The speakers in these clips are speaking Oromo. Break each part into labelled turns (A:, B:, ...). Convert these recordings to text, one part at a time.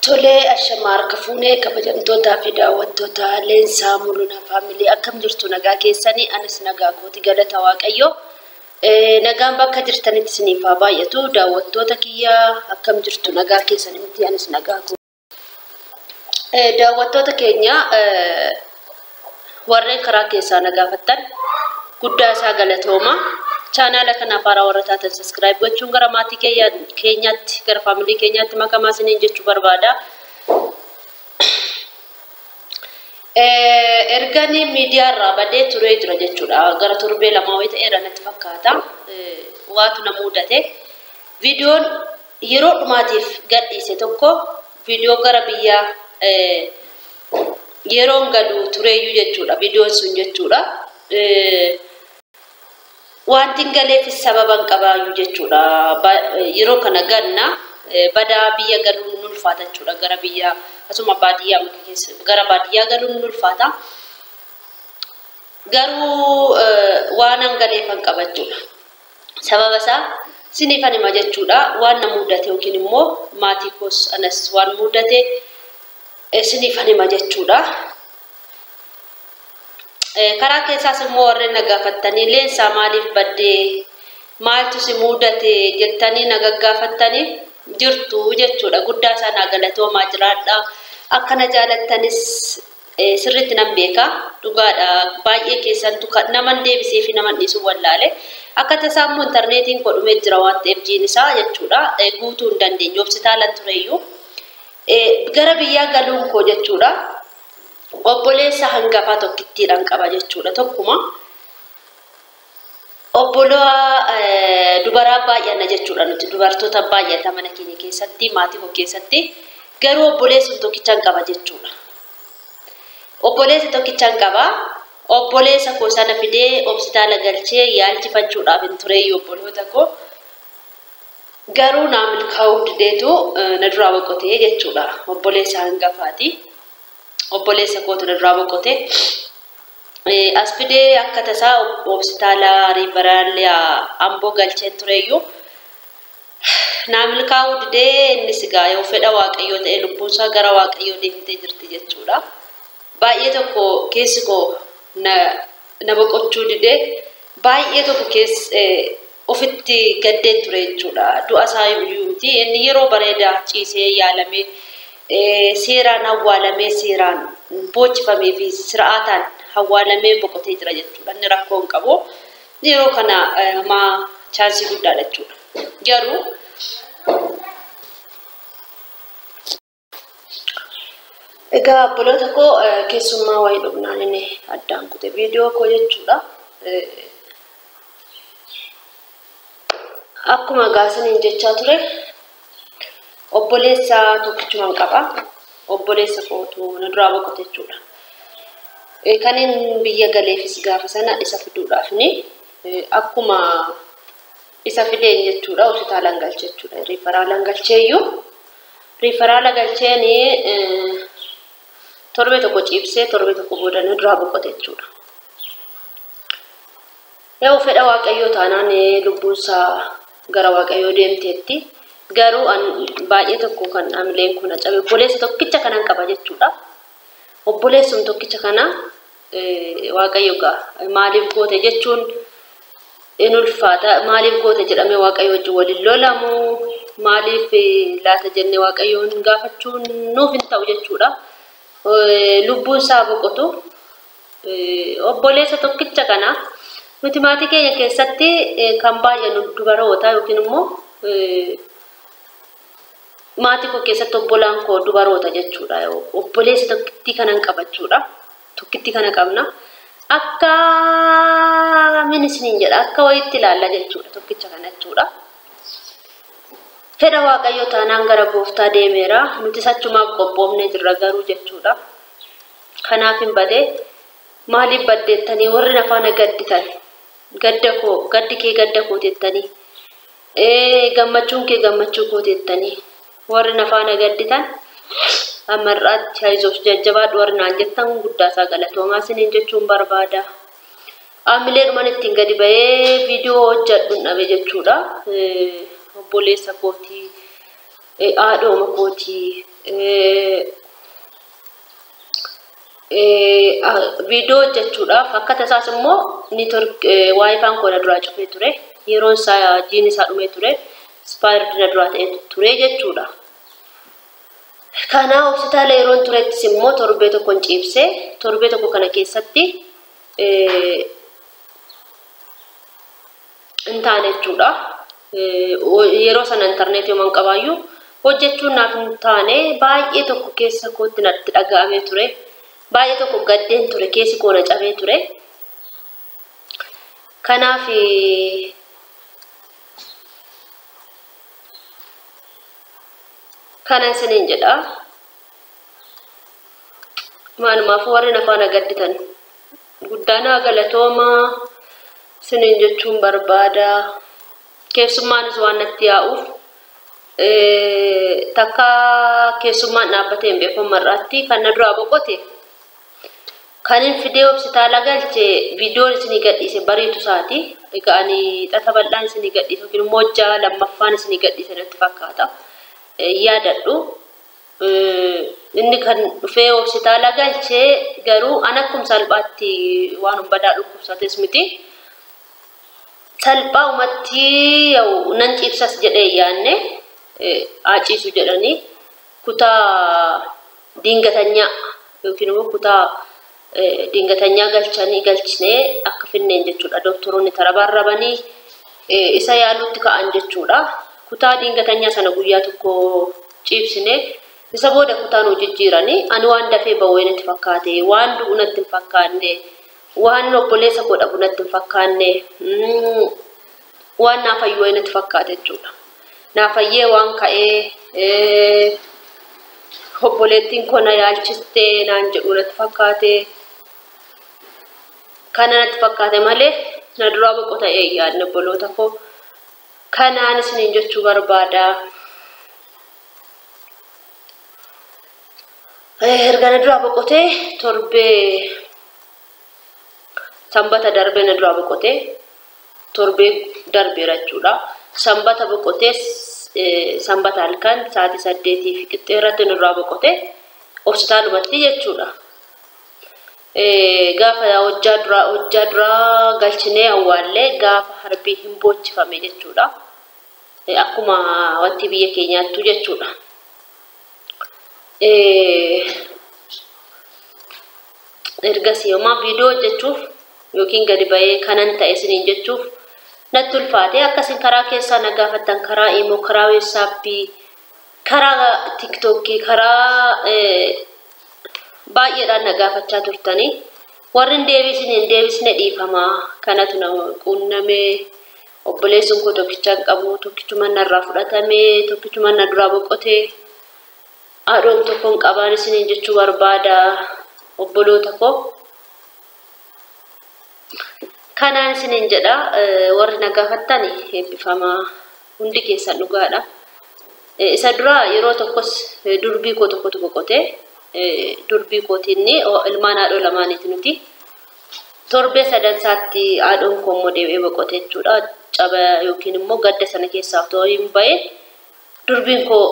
A: Tolee, ashamaa harka fuunee kabajamtootaa fi daawwattoota Leensaa Mul'unaa Faamilii akkam jirtu nagaa keessanii anis nagaa kooti galata Waaqayyoo. Nagaan bakka jirtanitti isiniif haa baay'atu daawwattoota kiyyaa akkam jirtu nagaa keessanii miti anis nagaa kooti. Daawwattoota keenya warreen karaa keessaa na gaafattan guddaa isaa galatooma. Chaanaala kanaaf haaraa warra taatan subscribe gochuun gara maatii keenyaatti gara faamilii keenyaatti makamaa isiniin jechuu barbaada. Erganii miidiyaa irraa badee turee jira jechuudha. Gara torbee 2 wayii ta'eera natti fakkaata. Waatu na mudate. Viidiyoon yeroo dhumaatiif gadhiise tokko viidiyoo gara biyyaa yeroon galu tureeyyuu jechuudha. Viidiyoon sun jechuudha. Wanti hin galeefis sababa hin qabaayyuu jechuudha. Yeroo kana ganna badaa biyya galuun nu ulfaata jechuudha. Gara biyya asuma baadiyyaa keessa gara baadiyyaa galuun nu ulfaata. Garuu waan hin galeefan qaba jechuudha. Sababa isaa siniifan hima jechuudha. Waan na mudate yookiin immoo maatii koos anas waan mudate siniifan hima jechuudha. Karaa keessaas immoo warreen na gaafattanii Leensaa maaliif baddee maaltu si mudate jettanii na gaggaafattanii jirtu jechuudha. Guddaa isaa naa galatoomaa jiraadha. Akkana jaalattanis sirriitti nan beeka. Dhugaadha. Baay'ee keessattuu naman deebisee fi naman dhiisuu wallaale. Akka tasaa immoo intarneetiin koo dhumee jira waan ta'eef jiin isaa jechuudha. Guutuu hin dandeenye. Hospitaalan tureyyuu. Gara biyyaa galuun koo jechuudha. Obboleessa hangafaa tokkittiidhaan qaba jechuudha. Tokkuma obbolaa dubaraa baay'anna jechuudha. Nuti dubartoota baay'ata mana keenya keessatti maatii koo keessatti garuu obboleessa tokkichaan qaba jechuudha. Obboleessa tokkichaan qaba. Obboleessa koo sana fidee hospitaala galchee yaalchifachuudhaaf hin tureyyuu obboloota koo. Garuu naa milkaa'uu dideetu na duraa boqotee jechuudha. Obboleessa hangafaati. Obboleessa kootu na duraa boqote. As fidee akka tasaa hospitaala riivaraallee Amboo galcheen tureyyuu naa milkaa'uu didee innis egaa yoo fedha Waaqayyoo ta'e lubbuunsaa gara Waaqayyoo deemtee jirti jechuudha. Baay'ee tokko keessi koo na boqochuu didee baay'ee tokko keessa ofitti gaddeen ture jechuudha. Du'a isaa iyyuu miti inni yeroo bareedaa ciisee yaalamee seeraan awwaalamee seeraan boochifamee fi sir'aataan awwaalamee boqotee jira jechuudha. Inni rakkoo hin qabu. Yeroo kana maa chaansii guddaadha jechuudha. Garuu egaa obboloota koo keessummaa wayii dhufnaan inni addaan kute viidiyoo koo jechuudha. Akkuma gaasaniin jechaa ture obboleessa tokkichumaan qaba. Obboleessa kootu na duraa boqote jechuudha. Kanin biyya galeefis gaafa sana isa fiduudhaafni akkuma isa fideen jechuudha. Hospitaalaan galche jechuudha. Riifaraalaan galcheeyyuu riifaraala galcheen torbee tokko ciibsee torbee tokko booda na duraa boqote jechuudha. Yoo fedha Waaqayyoo taanaan lubbuunsaa gara Waaqayyoo deemteetti. Garuu baay'ee tokko kan amileen kun cabe obboleessa tokkicha kanan qaba jechuudha. Obboleessum tokkicha kana Waaqayyo gaa maaliif goote jechuun in ulfaata. Maaliif goote jedhamee Waaqayyo wajjin waliin lolamu maaliif laata jennee Waaqayyoon gaafachuun nuuf hin ta'u jechuudha. Lubbuun isaa boqotu obboleessa tokkicha kana nuti maatii keenya keessatti kan baay'annu dubaroota yookiin immoo maatii koo keessatti obbolaan koo dubaroota jechuudha. Obboleessa tokkittii kanan qaba jechuudha. Tokkittii kana qabna. Akka min isiniin jedha akka wayiitti ilaalla jechuudha tokkicha kana jechuudha. Fedha Waaqayyoo taanaan gara gooftaa deemeera. Nutis achumaaf qophoofnee jirra garuu jechuudha. Kanaaf hin badee maaliif baddeettanii warri nafaana gadditan gadda koo gaddi kee gadda koo jettanii gammachuun kee gammachuu koo jettanii warri nafaana gadditan amarraatti haizoof jajjabaadhu warri naan jettan guddaa isaa galatoomaa isiniin jechuun barbaada. Amilee dhuman ittiin gadi ba'ee viidiyoo hojjedhu dhabe jechuudha. Obboleessa kootii Haadhooma kootii viidiyoo hojjechuudhaaf akka tasaas immoo network waayifaan koo na duraa cufee ture. Yeroon isaa jiin isaa dhumee ture. Ispaayirdi na duraa ta'ee ture jechuudha. Kanaaf hospitaala yeroon turettis immoo torbee tokkon ciibsee torbee tokko kana keessatti hin taane jechuudha. Yeroo sana intarneetii yooma hin qabaayyuu hojjechuun naaf hin taane baay'ee tokko keessa kootti natti dhaga'amee ture. Baay'ee tokko gaddeen ture keessi koo na cabee ture. Kanaaf kana isiniin jedha. Maalumaafuu warri na faana gadditan guddaanaa galatoomaa isiniin jechuun barbaada. Keessummaanis waan natti yaa'uuf takka keessummaan dhaabbatee hin beeku mar'aatti kan na duraa boqote kan hin fidee hospitaala galche viidiyoon isinii gadhiise bariitu isaati. Egaa ani xata bal'aan isinii gadhiise yookiin immoo hojjaa lammaffaan isinii gadhiise natti fakkaata. Yaadadhu. Inni kan dhufee hospitaala galchee garuu an akkuma salphaatti waan badaa dhukkubsates miti. Salphaa'umatti nan ciibsas jedhee yaadne haa ciisu jedhanii kutaa diingatanyaa yookiin immoo kutaa diingatanyaa galchanii galchinee akka finneen jechuudha. Doktoroonni tarabaarrabanii isa yaaluutti ka'an jechuudha. Kutaa diingatanyaa sana guyyaa tokko ciibsinee isa booda kutaa nu jijjiiranii ani waan dafee ba'uu natti fakkaate waan du'u natti hin fakkaanne waan obboleessa koo dhabu natti hin fakkaanne waan naafayyuu natti fakkaate jechuudha. Naafayyee waan ka'ee obboleettiin koo na yaalchistee naan jedhu natti fakkaate kana natti fakkaate malee na duraa boqota yaadne obboloota koo kanaan isiniin jechuu barbaada. Erga na duraa boqotee torbee sanbata darbee na duraa boqotee torbee darbeera jechuudha. Sanbata boqotee sanbata halkan sa'aatii 8 fi qixxee irratti na duraa boqotee hospitaalumatti jechuudha. Gaafa hojjaa duraa galchinee awwaallee gaafa harbii hin boochifame jechuudha. Akkuma wanti biyya keenyaattu jechuudha. Ergasii homaa viidiyoo hojjechuuf yookiin gadi ba'ee kanan ta'e isiniin jechuuf natti ulfaate akkasiin karaa keessaa na gaafattan karaa imoo karaa weessaappii karaa tiktookii karaa baay'eedhaan na gaafachaa turtanii warri hin deebisne hin deebisne dhiifamaa kanatu na quunnamee obboleessuun koo tokkicha hin qabu tokkichuma narraa fudhatamee tokkichuma na duraa boqotee haadhoon tokko hin qabaan isiniin jechuu barbaada obboloota koo. Kanaan isiniin jedha warri na gaafattan eebbifamaa hundi keessan dhugaadha. Isa duraa yeroo tokkos durbii koo tokkotu boqotee durbii kootiin ilmaan haadhoo lamaaniiti nuti. Torbee sadansaatti haadhoon koo immoo deebi'ee boqote jechuudha. Caba yookiin immoo gadda sana keessaa otoo hin bahin durbiin koo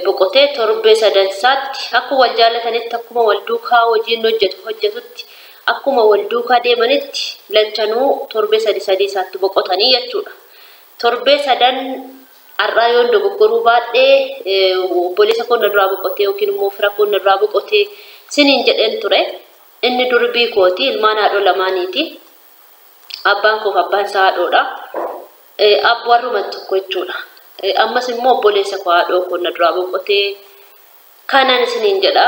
A: boqotee torbee sadansaatti akkuma wal jaallatanitti akkuma wal duukaa hojiin hojjetutti akkuma wal duukaa deemanitti lachanuu torbee sadi sadii isaatti boqotanii jechuudha. Torbee sadan har'aa yoon dogoggoruu baadhee obboleessa koo na duraa boqotee yookiin immoo fira koo na duraa boqotee siniin jedheen ture. Inni durbii kooti ilmaan haadhoo lamaaniiti. Abbaan koof abbaan isaa haadhoodha. Warruma tokko jechuudha. Ammas immoo obboleessa koo haadhoo koo na duraa boqotee kanaan isiniin jedha.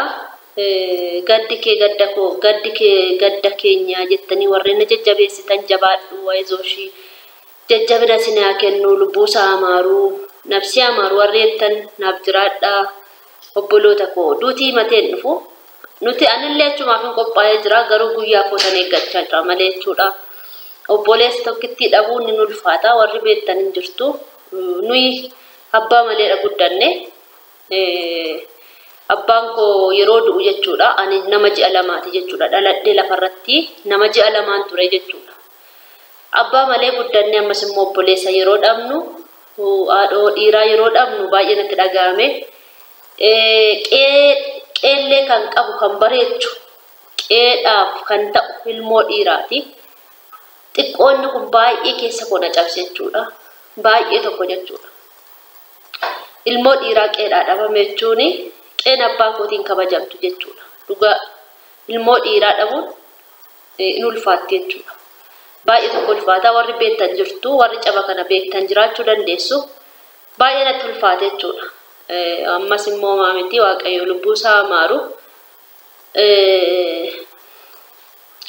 A: Gaddi kee gadda koo gaddi kee gadda keenya jettanii warreen na jajjabeessitan jabaadhu waayizooshii jajjabina isin haa kennu lubbuu isaa amaaruu nafsi amaaru warri jettan naaf jiraadhaa obboloota koo duutii mateen dhufu nuti anillee achumaaf hin qophaa'ee jira garuu guyyaa kootan eeggachaa jira malee jechuudha. Obboleessa tokkitti dhabuun ni ulfaata warri beektan hin jirtu nuyi abbaa maleedha guddanne. Abbaan koo yeroo du'u jechuudha ani nama ji'a lamaati jechuudha dhaladhee lafarratti nama ji'a lamaan ture jechuudha. Abbaa malee guddanne ammas immoo obboleessa yeroo dhabnu haadhoo dhiiraa yeroo dhabnu baay'ee natti dhaga'ame. Qeellee kan qabu kan bareechu qeedhaaf kan ta'u ilmoo dhiiraati. Xiqqoonni kun baay'ee keessa koo na cabse jechuudha. Baay'ee tokko jechuudha. Ilmoo dhiiraa qeedhaa dhabame jechuun qeen abbaa kootiin kabajamtu jechuudha. Dhugaa ilmoo dhiiraa dhabuun in ulfaatti jechuudha. Baay'ee tokko ulfaata warri beektan jirtu warri caba kana beektan jiraachuu dandeessu baay'ee natti ulfaate jechuudha. Ammas immoo maamiti Waaqayyo lubbuu isaa maaru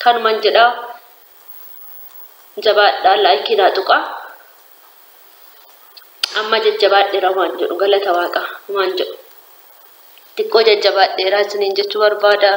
A: kanuman jedhaa jabaadhaa laayikii naa tuqaa. Amma jajjabaadheera waan jedhu galata Waaqaa waan jedhu xiqqoo jajjabaadheeraa isiniin jechuu barbaada.